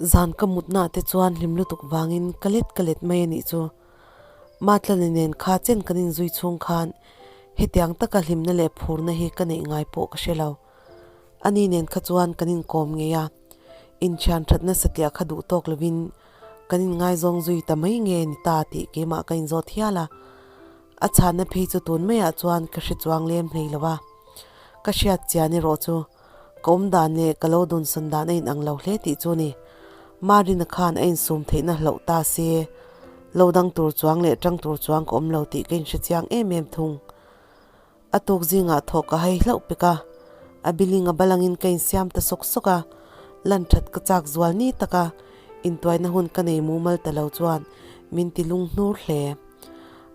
Zan ka mutna te chuan hlim lutuk vangin ka let ka let mai a nih chu. Matlani nen kha chen kan inzui chhung khan hetiang taka hlimna leh phurna hi ka neih ngai pawh ka hre lo. Ani nen kha chuan kan inkawm ngei a, inthian thatna satliah kha duh tawk lovin kan inngaizawng zui ta mai nge ni ta tih keimah ka inzawt hial a. A chhanna phei chu tun maiah chuan ka hre chuang lem hlei lo a. Ka hriat chian erawh chu ka awm dan leh ka lo dunsawn dan a inang lo hle tih chu ni. Marina khan a insum theihna hlauh ta se, lo dang tur chuang leh tang tur chuang ka awm lo tih ka inhre chiang em em thung. A tuk zingah thawh ka hai hlauh pek a, a biling a balangin ka insiam ta sawk sawk a, lan that ka chak zual ni taka intuaina hun ka nei mumal ta lo chuan min ti lung hnur hle.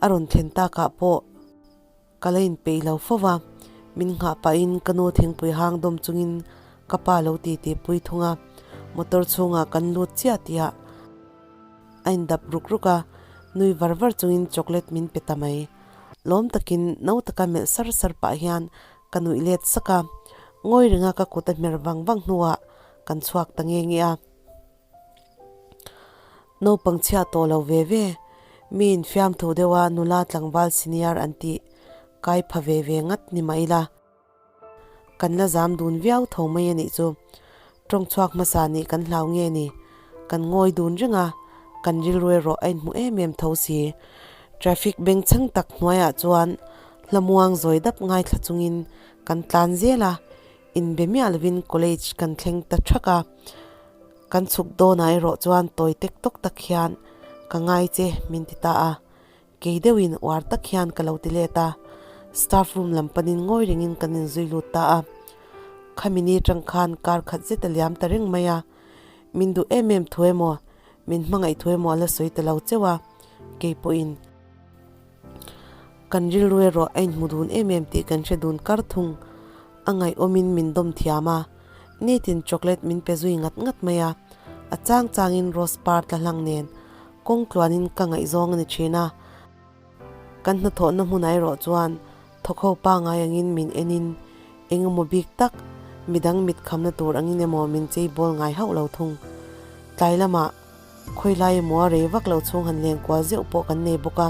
A rawn thlen takah pawh ka la inpeih lo fo va, min nghah pahin ka nu thingpui hang dawm chungin ka pa lo titi pui thung a, motor chhungah kan lut chiah tihah a indap ruk ruk a, nui var var chungin chocolate min pe ta mai. Lawm takin no taka melh sar sar pah hian ka nuih let sak a, ngawi renga ka kut a hmer vang vang hnuah kan chhuak ta nge nge a. Naupang chhia tawh lo ve ve, mi infiamthu deuha nula tlangval senior an tih kai pha ve ve ngat ni mah ila. Kan la zam dun viau tho mai a nih chu. Tawng chhuak hmasa nih kan hlau nge ni? Kan ngawi dun reng a, kan rilru erawh a inhmu em em tho si. Traffic bengchheng tak hnuaiah chuan hlamuang zawi dap ngaithla chungin kan tlan zel a, inbe miah lovin college kan thleng ta thak a. Kan chhuk dawnah erawh chuan tawi tek tawk tak hian ka ngai che min ti ta a. Kei deuhin uar tak hian ka lo ti let a, staff room lam panin ngawi rengin kan inzui lut ta a. Khami ni atang khan kar khat zet a liam ta reng mai a, min duh em em thu emaw, min hmangaih thu emaw a la sawi ta lo cheuh a, kei pawhin kan rilru erawh a inhmu dun em em tih kan hre dun kar thung. A ngaihawmin min dawm thiam a, nitin chocolate min pe zui ngat ngat mai a, a chang changin rose par tla hlang nen Kawng tluanin ka ngaihzawng a ni thin a, kan hnathawhna hmunah erawh chuan thawkho pangai angin min enin eng emaw bik tak midang mit khamna tur angin emaw min chei bawl ngai hauh lo thung. Tlai lamah khawilai emaw a rei vak lo chhung han leng kual zeuh pawh kan nei bawk a,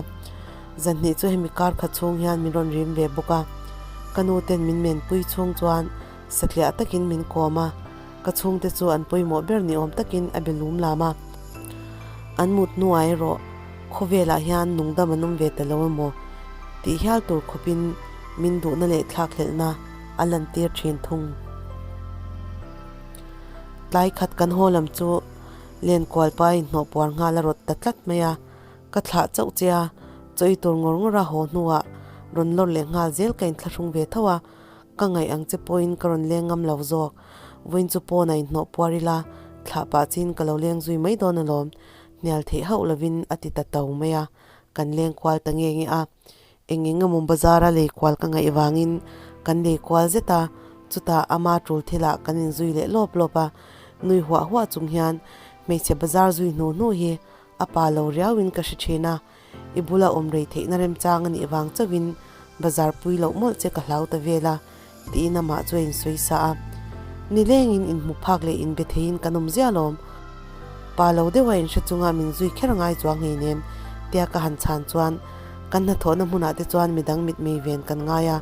zanhnih chu hemi kar khat chhung hian min rawn rim ve bawk a, ka nu ten min menpui chhung chuan satliah takin min kawm a. Ka chhungte chu an pawimawh ber ni awm takin a be lum lam a. An mut hnuah erawh khawvelah hian nungdam an awm ve ta lo emaw tih hial tur khawpin min duhna leh thlakhlelhna a lantir thin thung. Tlai khat kan haw lam chu Lenkual pa inhnawh puar nghal a rawt ta tlat mai a, ka thlah chauh che a, chaw i tur ngawr ngawr a haw hnuah rawn lawr leh nghal zel ka inthlahrung ve tho a, Ka ngaih ang che pawhin ka rawn leng ngam lo zawk. Vawiin chu pawn a inhnawh puar ila, thlah pah chin ka lo leng zui mai dawn alawm. Hnial theih hauh lovin a ti ta to mai a, kan leng kual ta nge nge a. Eng eng emaw bazar a lei kual ka ngaih vangin kan lei kual zet a, chutah ama tul thilah kan inzui leh lawp lawp a. Nui huah huah chung hian hmeichhe bazar zui hnu hnu hi a pa lo riauin ka hre thin a. I bula awm rei theihna remchang a nih vang chauhin bazar pui loh mawlh che ka hlau ta vel a, tiin amah chu a insawi sa a. Nilengin inhmu phak leh inbe theiin kan awm ziah alawm. Pa lo deuha inhre chunga min zui kher ngai chuang hleinem tia ka han chhan chuan kan hnathawhna hmunah te chuan midang mitmei ven kan ngai a.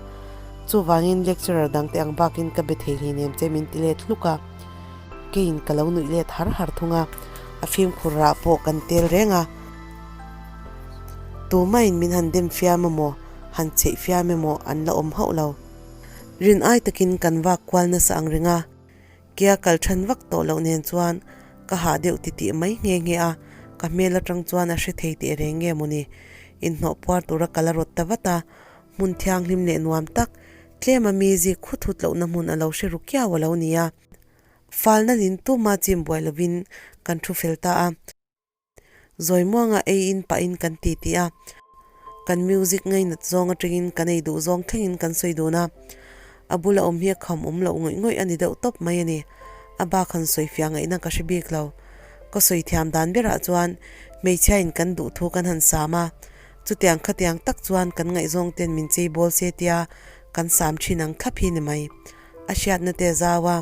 Chuvangin lecturer dangte ang bakin ka be thei hleinem che min ti let hluk a. Keiin ka lo nuih let har har thung a, a fimkhur rah pawh kan tel reng a. Tumain min han dem fiam emaw, han chheih fiam emaw an la awm hauh lo. Rin ai takin kan vak kual nasa ang reng a, kia kal than vak tawh loh nen chuan ka hah deuh titih mai nghe nghe a, ka hmel atang chuan a hre thei teh reng nge mawni. Inhnawh puar tura ka la rawt ta vat a, hmun thianghlim leh nuam tak, tlema mi zik khut hut lohna hmun a lo hre ru kiau a lo ni a. Falna lin tuma chim buai lovin kan thu fel ta a. Zawi muanga ei in pahin kan ti ti a, kan music ngainat zawng atangin kan ei duh zawng thlengin kan sawi dun a, a bula awm hi a kham awm loh ngawih ngawih a ni deuh tawp mai a ni. A bak han sawi fiah ngaihna ka hre bik lo. Ka sawi thiam dan berah chuan hmeichhia in kan duh thu kan han sam a, chutiang khatiang tak chuan kan ngaihzawng ten min chei bawl se tia kan sam thin ang thlap hi ni mai. A hriatna te a zau a.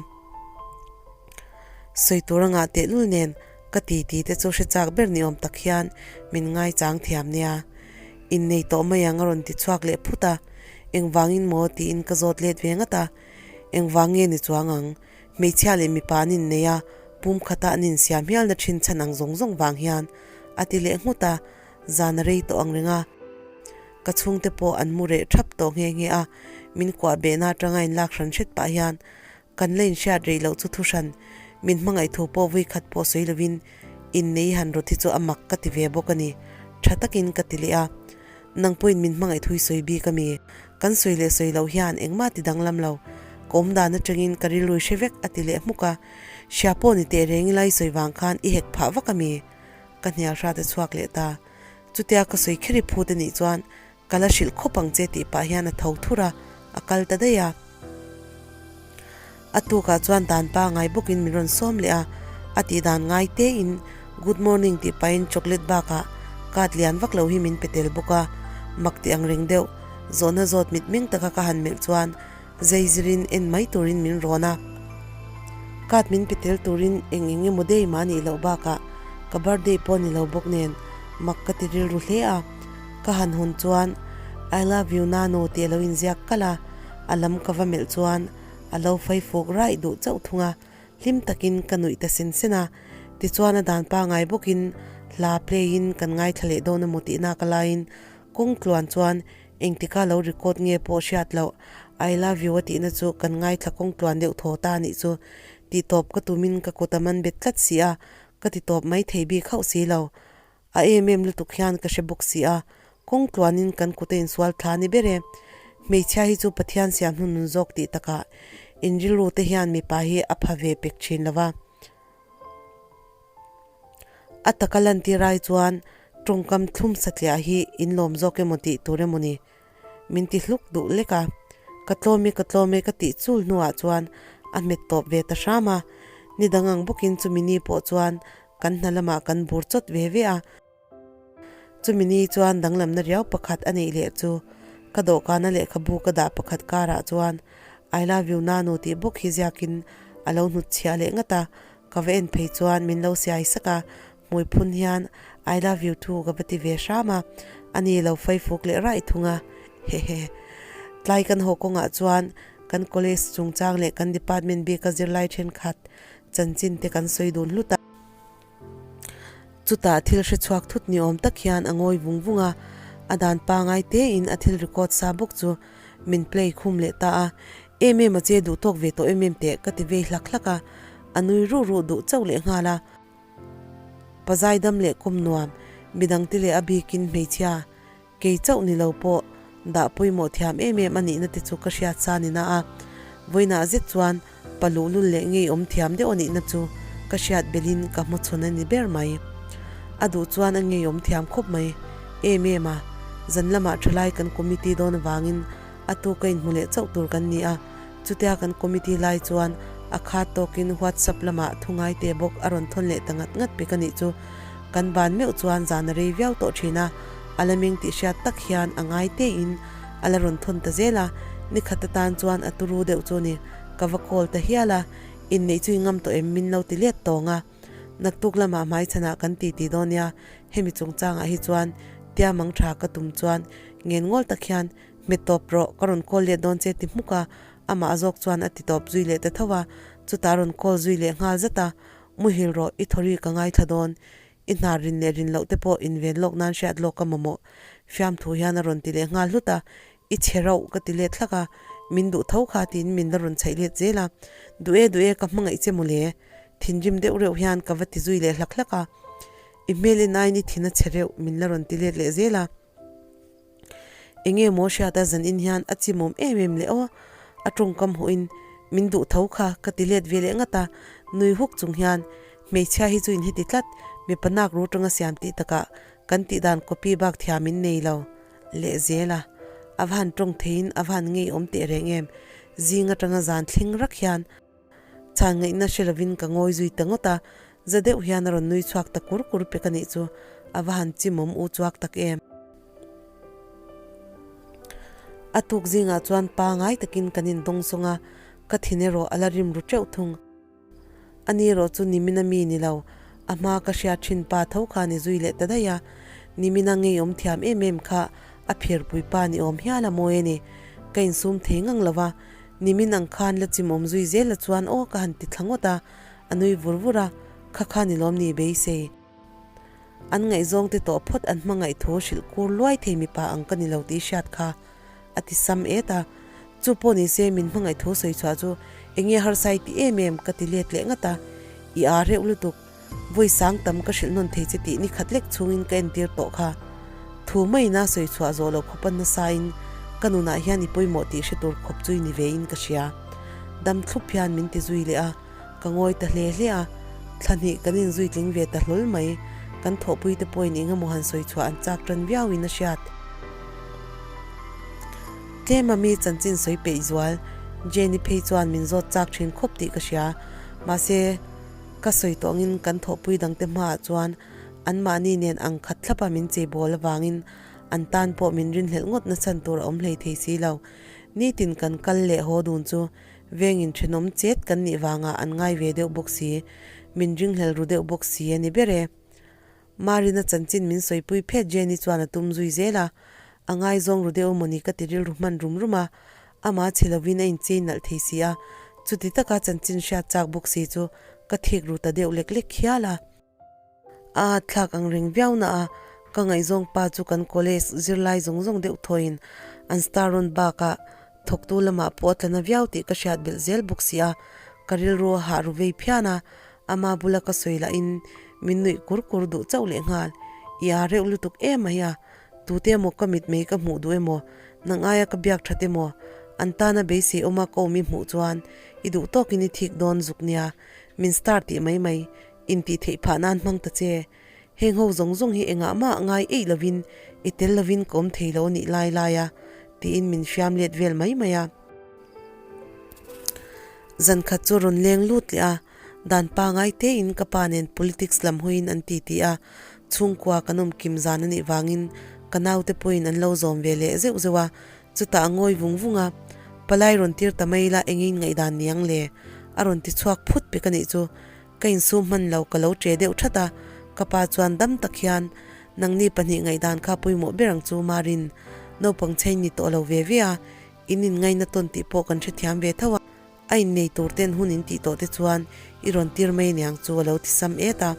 Sawi tur a ngah tehlul nen ka ti ti te chu hre chak ber ni awm tak hian min ngaichang thiam nia. Innei tawh mai ang a rawn ti chhuak leh phut a, engvangin maw tiin ka zawt let ve ngat a, engvang nge ni chuang ang, hmeichhia leh mipa an innei a, pum khata an insiam hialna thin chhan ang zawng zawng vang hian a ti leh nghut a, zan a rei tawh ang reng a, ka chhungte pawh an mu reh thap tawh nghe nghe a, min kuah behna atanga inlak hran hret pah hian Kan la inhriat rih loh chu thuhran, min hmangaih thu pawh vui khat pawh sawi lovin innei han rawt hi chu a mak ka ti ve bawk a ni, tha takin ka ti leh a. Nang pawhin min hmangaih thui sawi bik a mi? Kan sawi leh sawi loh hian engmah ti danglam lo, ka awm dan atangin ka rilru i hre vek a ti leh hmuk a. Hria pawh ni teh reng ila i sawi vang khan i hek phah vak a mi? Ka hnial hrat a chhuak leh ta. Chutia ka sawi kher i phut a nih chuan Ka la hrilh khawp ang che tih pah hian a tho thur a, a kal ta daih a. A tukah chuan dan pangai bawkin min rawn sawm leh a, a tih dan ngai tein good morning tih pahin chocolate bakah card lian vak lo hi min pe tel bawk a, mak ti ang reng deuh, zawhna zawt mitmeng taka ka han melh chuan Zai zirin en mai turin min rawn a, card min pe tel turin eng eng emaw day mah anih loh bakah ka birthday pawh ni lo bawk nen mak ka ti rilru hle a, ka han hawn chuan I love you Nano tih a lo inziak kalh a, a lam ka va melh chuan a lo fai fuk raih duh chauh thung a, hlim takin ka nuih ta sen sen a, tichuan a dan pangai bawkin hla play in kan ngaithla leh dawn emaw tihna ka laiin kawng tluan chuan Engtika lo record nge pawh hriat loh, I love you a tihna chu kan ngaithla kawng tluan deuh thaw ta anih chu. Tih tawp ka tumin ka kut a man bet tlat si a, ka ti tawp mai thei bik hauh si lo. A em em lutuk hian ka hre bawk si a, kawng tluanin kan kut a insual thla ni ber e. Hmeichhia hi chu Pathian siam hnun nun zawk tih takah in rilru te hian mipa hi a pha ve pek thin lo va. A taka lantir ai chuan tawngkam thlum satliah hi in lawm zawk emaw tih tur emaw ni? Min ti hluk duh lek a, ka tlawm e ka tlawm e ka tih chul hnuah chuan a hmet tawp ve ta hram a, ni dang ang bawkin chumi ni pawh chuan kan hna lamah kan bur chawt ve ve a. Chumi ni chuan danglamna riau pakhat a neih leh chu ka dawhkana lehkhabu ka dah pakhat karah chuan I love you Nanu tih bawk hi ziakin a lo hnutchhiah leh ngat a, ka va en phei chuan min lo siai sak a, hmui phun hian I love you too ka va ti ve hram a, ani lo faifuk leh raih thung a, hehe. Tlai kan haw kawngah chuan kan college chungchang leh kan department bika zirlai thenkhat chanchin te kan sawi dun hlut a. Chutah thil hre chhuak thut ni awm tak hian a ngawi vung vung a, a dan pangai tein a thil record sa bawk chu min play khum leh ta a, Em em a che duh tawk ve tawh em em teh ka ti vei hlak hlak a, a nui ruh ruh duh chauh leh nghal a. Pazai dam leh kawm nuam, midangte leh a bikin hmeichhia Kei chauh ni lo pawh dah pawimawh thiam em em a nihna te chu ka hriat sa ni na a, vawiinah zet chuan pa luhlul leh ngeiawm thiam deuh a nihna chu ka hriat belhin ka hmawchhawn a ni ber mai. A duh chuan a ngeiawm thiam khawp mai em em a, zan lamah thalai kan committee dawn avangin a tu ka inhmu leh chauh tur kan ni a, chutia kan committee lai chuan a khat tawkin whatsapp lamah thu ngaite bawk a rawn thawn leh ta ngat ngat pek a nih chu. Kan ban meuh chuan zan a rei viau tawh thin a, a la meng tih hriat tak hian a ngai tein a la rawn thawn ta zel a, nikhat atan chuan a turu deuh chu ni, ka va call ta hial a, inneih chu i ngam tawh em min lo ti let tawng a, naktuk lamah hmaichhanah kan ti ti dawn nia, hemi chungchangah hi chuan tia mang tha ka tum chuan ngen ngawl tak hian hmet tawp rawh ka rawn call let dawn che ti hmuk a, amah zawk chuan a ti tawp zui leh ta tho a, chutah a rawn call zui leh nghal zat a, Muhil rawh, i thawri ka ngaithla dawn. I hnar rin leh rin loh te pawh inven lawk nan hriat lawk ka mamawh. Fiamthu hian a rawn ti leh nghal hlut a, I chhe rauh ka ti let hlak a, min duh tho kha tiin min la rawn chhaih let zel a. Duh e duh e ka hmangaih che mawle. Thinrim deuh reuh hian ka va ti zui leh hlak hlak a. I hmel en aiin i thin a chhe reuh min la rawn ti let leh zel a. Enge maw hriat a zan in hian a chimawm em em leh aw, a tawngkam hawhin min duh tho kha ka ti let ve leh ngat a, nui huk chung hian hmeichhia hi chu in heti tlat, mipa nak ru tanga siam tih takah kan tih dan copy bak thiam in nei lo leh zel a, a va han tawng theiin a va han ngeiawm teh reng em, zing atanga zan thleng rak hian. Chhan ngaihna hre lovin ka ngawi zui ta ngawt a, za deuh hian a rawn nui chhuak ta kur kur pek a nih chu, a va han chimawm u chuak tak em. A tuk zingah chuan pangai takin kan indawng sawng a, ka thin erawh a la rim ru teuh thung. Ani erawh chu nimina mi ni lo, a hma ka hriat thin pa tho kha ni zui leh ta daih a. Nimina ngeiawm thiam em em kha a phirpui pa ni awm hial a mawi a ni. Ka insum thei ngang lo va, nimin ang khan la chimawm zui zel a chuan aw ka han ti thla ngawt a, a nui vur vur a, kha kha ni lawm ni beisei. An ngaihzawng te tawh phawt an hmangaih thu hrilh kur luai thei mipa ang ka ni lo tih hriat kha a ti sam et a. Chu pawh ni se min hmangaih thu sawi chhuah chu enge harsa i ti em em ka ti let leh ngat a. I aa reuh lutuk. Vawi sang tam ka hrilh nawn thei che tih ni khat lek chhungin ka entir tawh kha. Thu maina sawi chhuah zawh loh khawp a nasain ka nunah hian i pawimawh tih hre tur khawp chu i ni vein ka hria. Dam thlup hian min ti zui leh a. Ka ngawi ta hle hle a, thla hnih kan inzui tling ve ta hlawl mai. Kan thawhpui te pawhin eng emaw han sawi chhuah an chak tan viauin a hriat. Tlema mi chanchin sawi peih zual, Jane-i phei chuan min zawt chak thin khawp tih ka hria. Mahse, ka sawi tawh angin kan thawhpui dangte hmaah chuan anmahni nen ang khat thlapa min cheibawl avangin an tan pawh min rinhlelh ngawt na chhan tur a awm hlei thei si lo. Nitin kan kal leh haw dun chu Vengin thenawm chet kan nih vangah an ngai ve deuh bawk si, min ringhlel ru deuh bawk si a ni ber e. Marina chanchin min sawipui phet Jenny chuan a tum zui zel a, a ngaizawng ru deuh emawni ka ti rilru hman rum rum a, amah chhe lovin a inchei nalh thei si a, chuti taka chanchin hriat chak bawk si chu ka thik ru ta deuh lek lek hial a. A thlak ang reng viau na a, ka ngaihzawng pa chu kan college zirlai zawng zawng deuh thawiin an star rawn bakah thawktu lamah pawh a tla na viau tih ka hriat belh zel bawk si a, ka rilru a hah ru vei phian a, ama bula ka sawi lahin min nuih kur kur duh chauh leh nghal. I aa reuh lutuk em mai a, tute emaw ka mitmei ka hmuh duh emaw, nang aia ka biak that emaw, an tana beisei awma ka awm i hmuh chuan i duh tawkin i thik dawn zuk nia, min star tih mai mai. Intih theih phah nan hmang ta che. Heng ho zawng zawng hi engah mah ngai eih lovin i tel lovin ka awm thei lo nih lai lai a, tiin min hriam let vel mai mai a. Zan khat chu rawn leng lut leh a, dan pangai tein ka pa nen politics lam hawiin an ti ti a, chhungkua kan awm kim zan a nih vangin ka naute pawhin an lo zawm ve leh zeuh zeuh a, chutah a ngawi vung vung a, palai rawn tir ta mai ila engin ngaihdan niang le? a rawn ti chhuak phut pek a nih chu. Ka insum hman lo ka lo che deuh that a, ka pa chuan dam tak hian, Nangni pahnih ngaihdan kha pawimawh ber ang chu Marin, naupang chhein ni tawh lo ve ve a, in inngaina tawn tih pawh kan hrethiam ve tho a, a innei tur ten hun in tih tawh te chuan i rawn tir mai aniang chu a lo ti sam et a.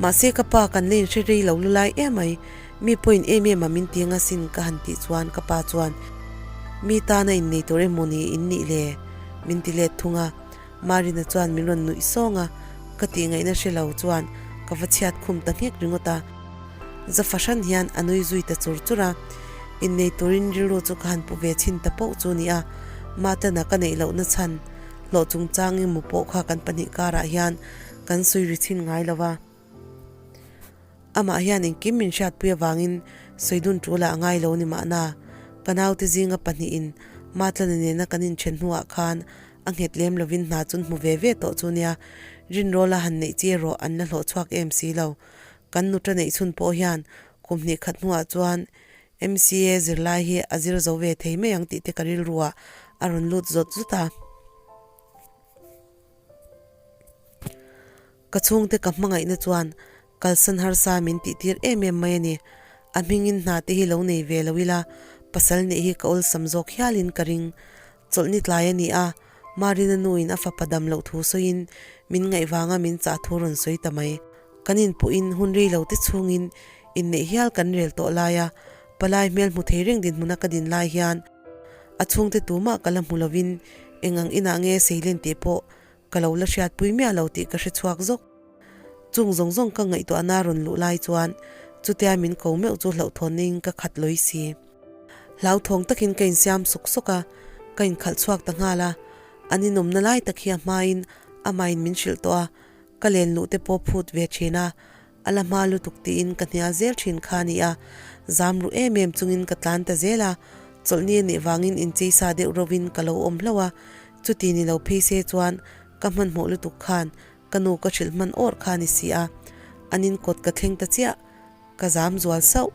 Mahse ka pa kan la inhre rei lo lulai em mai, mi pawhin em em a min ti anga sin ka han tih chuan ka pa chuan mi tana innei tur emaw ni in nih le? min ti let thung a, Marina chuan min rawn nuih sawng a, ka tih ngaihna hre lo chuan ka va chhiat khum ta nghek ringawt a, za fahran hian a nui zui ta chur chur a, innei turin rilru chu ka han pu ve chhin ta poh chu ni a, Matana ka neih lohna chhan Hlawh chungchang emaw pawh kha kan pahnih karah hian kan sawi ri chhin ngai lo va. Amah hian engkim min hriatpui avangin sawi dun tul ah a ngai lo ni mahna. Ka naute zinga pahnihin Matlana nena kan inthen hnuah khan a nghet lem lovin hna chun hmu ve ve tawh chu nia. Rinrawla han neih chi erawh an la hlawh chhuak em si lo. Kan nuta neih chhun pawh hian kum hnih khat hnuah chuan MCA zirlai hi a zir zo ve thei mai ang tih te ka rilruah a rawn lut zawt zawt a. Ka chhungte ka hmangaihna chuan kalsan harsa min tih tir em em mai a ni. A hmingin hna te hi lo nei ve lo ila pasal neih hi ka awlsam zawk hialin ka ring. Chawlhni tlai a ni a, Marina nuin a fapa dam loh thu sawiin min ngaih vanga min chah thu rawn sawi ta mai. Kan inpawhin hun rei lo te chhungin inneih hial kan rel tawh lai a, palai hmel hmu thei reng dinhmuna ka din lai hian a chhungte tumah ka la hmu lovin eng ang inah nge seilen tih pawh ka lo la hriatpui miah lo tih ka hre chhuak zawk. Chung zawng zawng ka ngaihtuahna rawn luh lai chuan chutia min ko meuh chu hlauhthawnna in ka khat lawi si. Hlauthawng takin ka insiam sawk sawk a, ka inkhalh chhuak ta nghal a, an inawmna lai tak hi a hmain amahin min hrilh tawh a, ka len luh te pawh phut ve thin a, a la hma lutuk tiin ka hnial zel thin kha a ni a, zam ruh em em chungin ka tlan ta zel a, chawlhni a nih vangin incheisa deuh rovin ka lo awm hlauh a, chuti ni lo phei se chuan ka hmanhmawh lutuk khan ka nu ka hrilh hman awrh kha a ni si a, an inkawt ka thleng ta chiah. Ka zam zual sauh.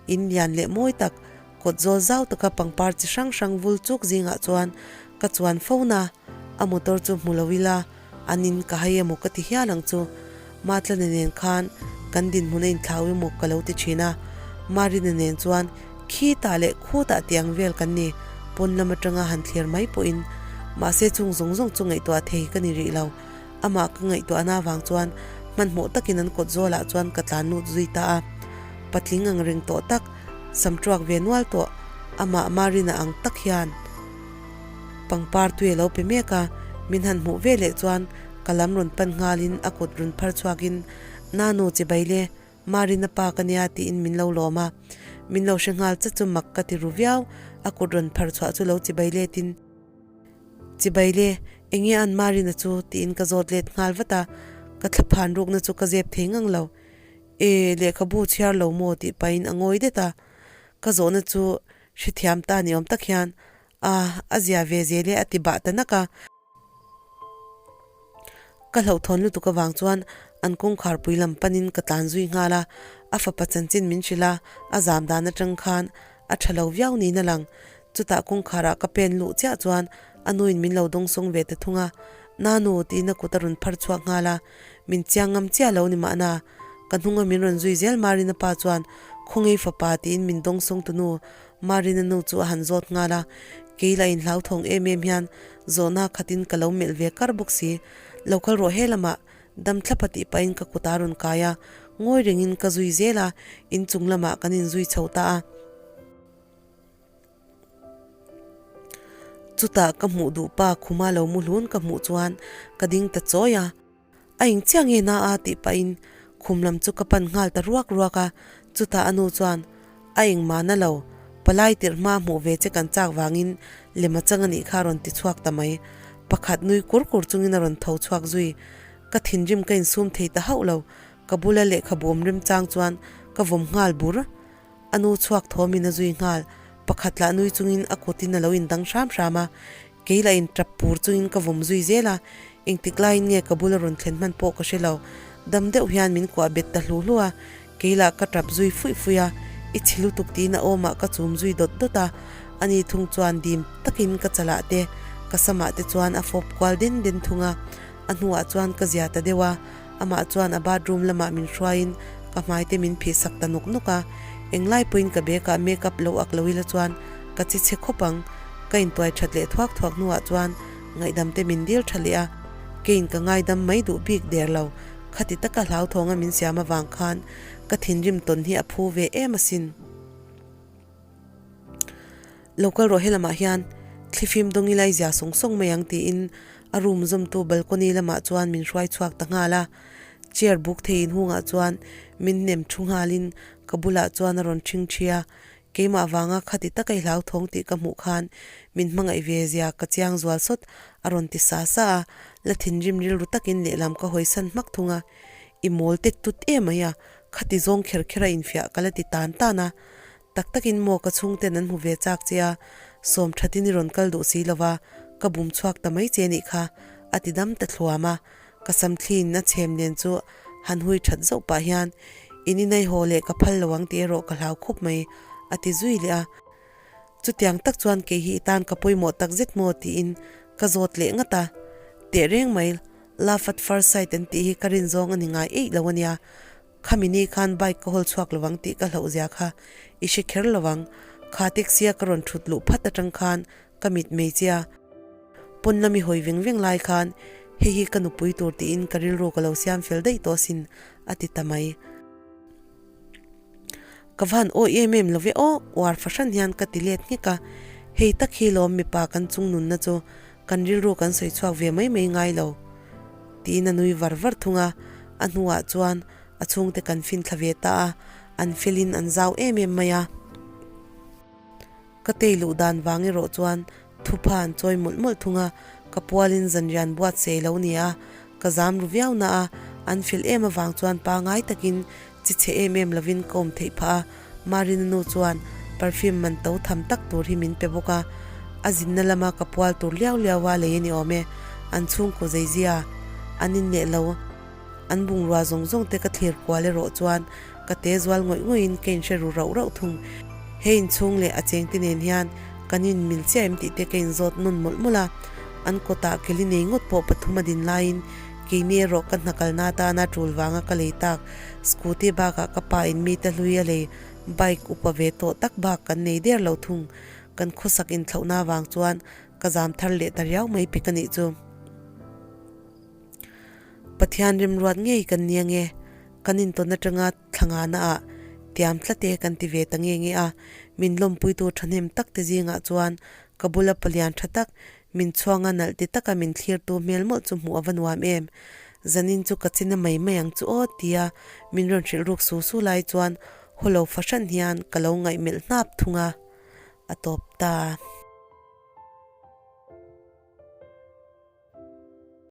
In lian leh mawi tak, kawt zawl zau taka pangpar chi hrang hrang vul chuk zingah chuan ka chuan fo na. A motor chu hmu lo ila an in ka hai emaw ka ti hial ang chu. Matlana nen khan kan dinhmun a inthlau emaw ka lo ti thin a. Marina nen chuan khitah leh khutah tih ang vel kan ni, pawn lam atanga han thlir mai pawhin. Mahse chung zawng zawng chu ngaihtuah thei ka ni rih lo. Amah ka ngaihtuahna avang chuan hmanhmawh takin an kawt zawlah chuan ka tlan lut zui ta a. Patling ang reng tawh tak, sam tuak ve nual tawh, amah Marina ang tak hian pangpar tui a lo pe mek a, min han hmuh ve leh chuan ka lam rawn pan nghalin a kut rawn phar chhuakin, Nanu chibai le, Marina pa ka nia tiin min lo lawm a. Min lo hre nghal chat chu mak ka ti ru viau, a kut rawn phar chhuah chu lo chibai letin, Chibai le, enge an Marina chu? tiin ka zawt let nghal vat a, ka thlaphan rukna chu ka zep thei ngang lo. E, lehkhabu chhiar lo maw tih pahin a ngawi det a. Ka zawhna chu hrethiam ta ni awm tak hian, A, a zia ve zel e a ti bah ta nak a. Ka hlauhthawn lutuk avang chuan an kawngkhar pui lam panin ka tlan zui nghal a, a fapa chanchin min hrilh a, a zam dan atang khan a tha lo viau niin a lang. Chutah kawngkharah ka pen luh chiah chuan a nuin min lo dawngsawng ve ta thung a, Nanu tiin a kut a rawn phar chhuak nghal a, min chiang ngam chiah lo ni mahna. Ka hnunga min rawn zui zel Marina pa chuan Khawngei fapa tiin min dawngsawng tunu Marina nu chu a han zawt nghal a, kei lah inhlauthawng em em hian zawhna khatin ka lo melh ve kar bawk si. Lo kal rawh he lamah dam thlapa tih pahin ka kut a rawn kai a, ngawi rengin ka zui zel a, inchung lamah kan inzui chho ta a. Chutah ka hmuh duh pa khuma lo mu hlun ka hmuh chuan ka ding ta chawi a. A eng chiah nge na a tih pahin khum lam chu ka pan nghal ta ruak ruak a, chutah a nu chuan, A eng mah na lo, palai tirh hma hmuh ve che kan chak vangin lem a chang a nih kha a rawn ti chhuak ta mai. Pakhat nui kur kur chungin a rawn tho chhuak zui. Ka thinrim ka insum thei ta hauh lo, ka bula lehkhabu awm remchang chuan ka vawm nghal bur. A nu chhuak thawmin a zui nghal, pakhat lah nui chungin a kutin a lo indang hram hram a, kei lah in tap pur chungin ka vawm zui zel a, engtik laiin nge ka bula rawn thlen hman pawh ka hre lo, dam deuh hian min kuah bet ta hlu hlu a, kei lah ka tap zui fuih fuih a, i chhi lutuk tiin a awmah ka chum zui dawt dawt a, ani thung chuan dim takin ka chalah te, ka samah te chuan a fawp kual den den thung a, a hnuah chuan ka zia ta deuh a. Amah chuan a bathroom lamah min hruaiin ka hmai te min phih sak ta nawk nawk a, englai pawhin ka bag ah make up lo ak lo ila chuan ka chi chhe khawp ang. Ka intuai that leh thuak thuak hnuah chuan ngaihdam te min dil tha leh a, keiin ka ngaidam mai duh bik der lo, khati taka hlauthawnga min siam avang khan ka thinrim tawn hi a phu ve em asin. Lo kal rawh helamah hian thlifim dawng ila i zia sawng sawng mai ang tiin a room zawmtu balcony lamah chuan min hruai chhuak ta nghal a. Chair buk thei inhungah chuan min hnem thu nghalin ka bulah chuan a rawn ṭhing ṭhi a. Keimah vanga khati taka i hlauthawng tih ka hmuh khan min hmangaih ve zia ka chiang zual sawt a rawn ti sa sa a, la thinrim rilru takin lehlam ka hawisan hmak thung a. I mawl tet tut em mai a, khati zawng kher kher a infiah ka la ti tan tan a. Tak takin maw ka chhungten an hmu ve chak che a, sawm thatin i rawn kal duh si lova, ka bum chhuak ta mai che nih kha, a ti dam ta thluam a. Ka samthliin a chhem nen chu han hui that zauh pah hian, In inai haw leh ka phal lo ang tih erawh ka hlau khawp mai, a ti zui leh a. Chutiang tak chuan kei hi i tan ka pawimawh tak zet maw tiin ka zawt leh ngat a. Tehreng mai, love at first sight an tih hi ka rin zawng a ni ngai eih lo a nia. Khami ni khan bike ka hawl chhuak lovang tih ka hlauh zia kha i hre kher lovang. Kha taxi a ka rawn thut luh phat atang khan ka mit mei che a, pawn lami hawi veng veng lai khan hei hi ka nupui tur tiin ka rilru ka lo siam fel daih tawh asin a ti ta mai. Ka van awi em em love aw, uar fahran hian ka ti let nghek a, hei tak hi lawm mipa kan chung nunna chu kan rilru kan sawi chhuak ve mai mai ngai lo tiin a nui var var thung a, a hnuah chuan a chhungte kan fin thla ve ta a, an felin an zau em em mai a. Ka tei luh dan vang erawh chuan thupha an chawi mawlh mawlh thung a, ka pualin zanrian buatsaih lo ni a, ka zam ru viau na a, an fel em avang chuan pangai takin chi chhe em em lovin ka awm theih phah a, Marina nu chuan perfume man to tham tak tur hi min pe bawk a, a zinna lama ka pual tur liau liau a lei a ni awm e, an chhungkaw zeizia an inneh lo. An bungrua zawng zawng te ka thlir kual erawh chuan ka te zual ngawih ngawih in ka inhre ru rauh rauh thung. He inchhung leh a chengte nen hian kan inmil chiah em tih te ka inzawt nawn mawlh mawlh a. An kawtah keli nei ngawt pawh pathum a din laiin keini erawh ka hna kalna atana tul vanga ka lei tak scooty bakah ka pa in mite hlui a lei bike upa ve tawh tak bak kan nei der lo thung. Kan khawsak inthlauhna avang chuan ka zam thar leh ta riau mai pik a nih chu. Pathian remruat ngei kan nia nge? Kan intawn atanga thlangana ah tiam tlat e kan ti ve ta nge nge a, min lawmpuitu thahnem tak te zingah chuan ka bula palian tha tak, min chhuanga nalh ti taka min thlirtu hmel mawlh chu hmuh a va nuam em. Zanin chu ka china mai mai ang chu aw tia min rawn hrilh ruk su su lai chuan hawlo fahran hian ka lo ngaihmelh hnap thung a, a tawp ta.